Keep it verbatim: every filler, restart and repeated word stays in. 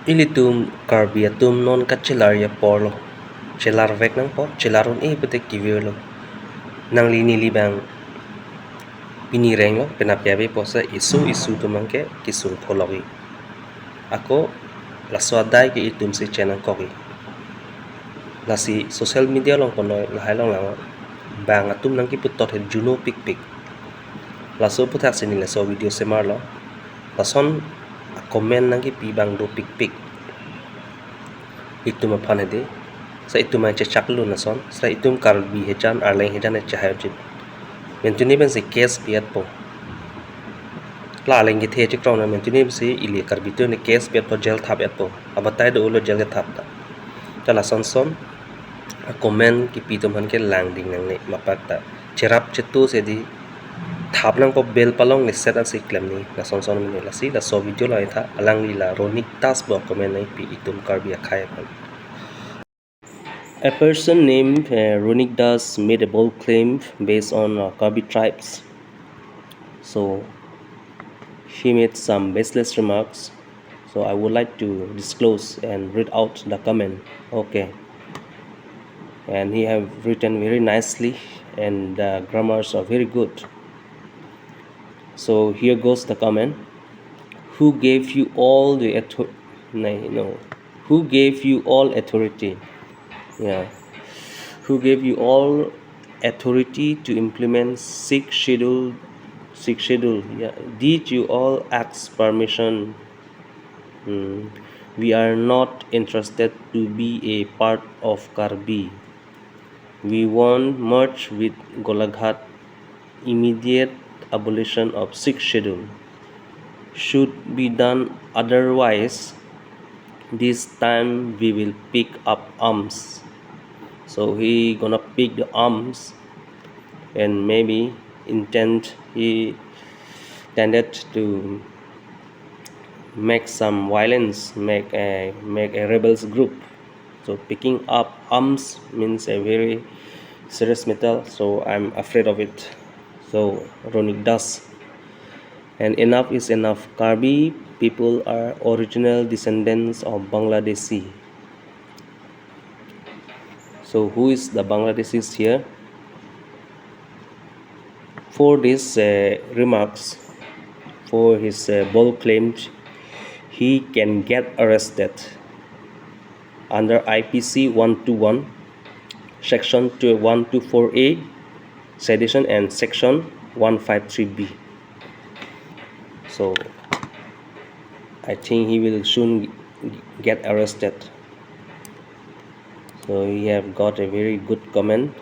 Ilitum Karbi atum non kachelar apor lo. Chelar vek nangpo, chelar un-e pute kevir lo. Nangli neli abang pini reng lo, penap ave pusi isu isu atum abang ke kesung pholok-i. Ako laso adai ke itum si chenangkok-i. Lasi social media along ponoi lahai along lang abang atum nangkeputot he juno pikpik. Laso aputhak si neli laso video semar lo. Lason a-comment nangkepi abang dopikpik. Itum aphan hedi. Sa itum ang chechak lun lason. Sa itum Karbi hejan, Arleng hejan chehai ujit. Mentuni pensi case pi-etpo. La Arleng kethe chekrong na mentuni pensi ili Karbi atum ni case pi-etpo, jail thap-etpo. Abatai do-olo jail kethap ta. Ta lason son a-comment kepi atum aphan ke langding nangne, mapak ta cherap chetu si hedi thap nangpo, bail palong ni set asi klem ni, lason son mene. Lasi laso video lo itha, alangli la Ronik Das pu a-comment nangpi itum Karbi akhei aphan. A person named uh, Ronik Das made a bold claim based on uh, Karbi tribes. So he made some baseless remarks. So I would like to disclose and read out the comment. Okay. And he have written very nicely, and the grammars are very good. So here goes the comment. Who gave you all the author-, no, no. Who gave you all authority? Yeah. Who gave you all authority to implement Sixth Schedule? Sixth Schedule. Yeah. Did you all ask permission? Hmm. We are not interested to be a part of Karbi. We want merge with Golaghat, immediate abolition of Sixth Schedule. Should be done, otherwise, this time we will pick up arms. So he gonna pick the arms, and maybe intent, he tended to make some violence, make a make a rebels group. So picking up arms means a very serious matter. So I'm afraid of it. So Ronik Das. And enough is enough. Karbi people are original descendants of Bangladeshi. So who is the Bangladeshis here? For these uh, remarks, for his uh, bold claims, he can get arrested under I P C one two one, section two one two four A, sedition, and section one five three B. So I think he will soon get arrested. So he have got a very good comment.